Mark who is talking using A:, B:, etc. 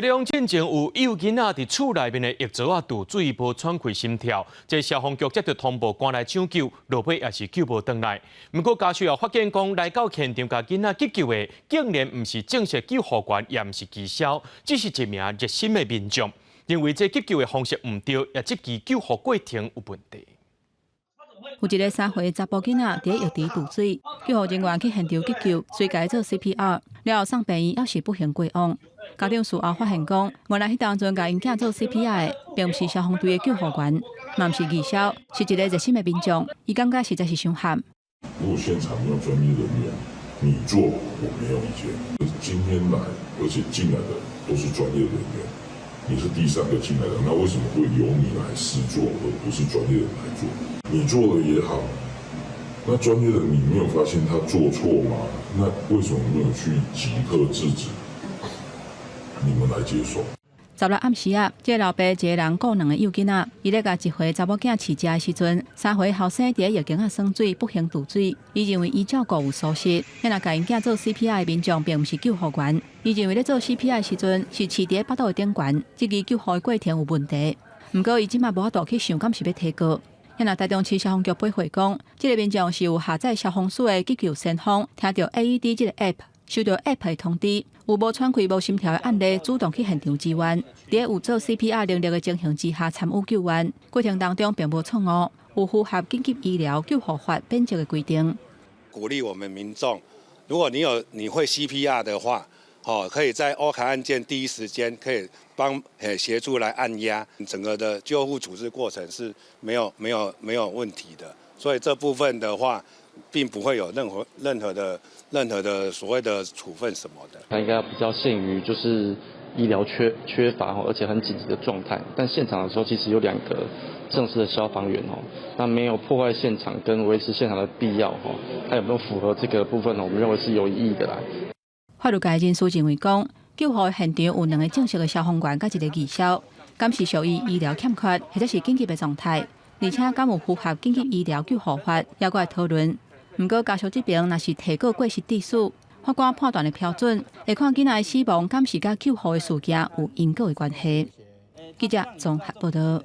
A: 台中進前有幼囡仔佇厝內面的浴槽仔墜水無喘氣心跳，這消防局接到通報，趕來搶救，落尾也是救無轉來。毋過家屬又發現講，來到現場共囡仔急救的，竟然毋是正式救護員，也毋是義消，只是一名熱心的民眾。認為這急救的方式毋對，也質疑救護過程有問題。
B: 有一个3歲查埔囡仔佇浴池墜水，救護人員去現場急救，隨共伊做 CPR，了後送病院，猶是不幸過往。家長事後發現講，原來彼當陣共𪜶囝做 CPR 的，並毋是消防隊的救護員，嘛毋是義消，是一個熱心的民眾。伊感覺實在是傷譀。
C: 如果現場沒有專業人員，你做我沒有意見。今天來，而且進來的都是專業人員，你是第三個進來的，那為什麼會由你來施做，而不是專業人來做？你做了也好，那專業的你沒有發現他做錯嗎？那為什麼沒有去即刻制止？你們來接手。
B: 十六暗時啊，這個老爸一个人顧兩个幼囡仔，伊咧共一歲查某囝飼食的時陣，3歲後生佇咧浴間仔耍水，不幸墜水。伊認為伊照顧有疏失，彼若共𪜶囝做 CPR 的民眾並毋是救護員，伊認為咧做 CPR 的時陣是飼佇咧腹肚的頂懸，這個救護的過程有問題。毋過伊這馬無法度去想，敢是欲提告。彼若台中市消防局回覆講，這個民眾是有下載消防署的急救先鋒，聽著 AED 這個 App，收到 App 的通知，有無喘氣、無心跳的案例，主動去現場支援。佇有做 CPR 能力的情形之下參與救援，過程當中並無錯誤，有符合緊急醫療救護法免責的規定。
D: 鼓勵我們民眾，如果你有你會 CPR 的話，可以在歐卡案件第一時間可以幫協助來按壓，整個的救護處置過程是沒有問題的，所以這部分的話，並不會有任何的所謂的處分什麼的。
E: 它應該比較限於就是醫療缺乏，而且很緊急的狀態。但現場的時候其實有兩個正式的消防員哦，那沒有破壞現場跟維持現場的必要哦，他有沒有符合這個部分呢？我們認為是有異議的啦。
B: 法律界人士認為講，救護現場有兩個正式的消防員佮一個義消，敢是屬於醫療欠缺或者是緊急的狀態，而且敢有符合緊急醫療救護法，猶閣會討論。毋過家屬這邊若是提告過失致死，法官判斷的標準會看囡仔的死亡敢是佮救護的事件有因果的關係。記者綜合報道。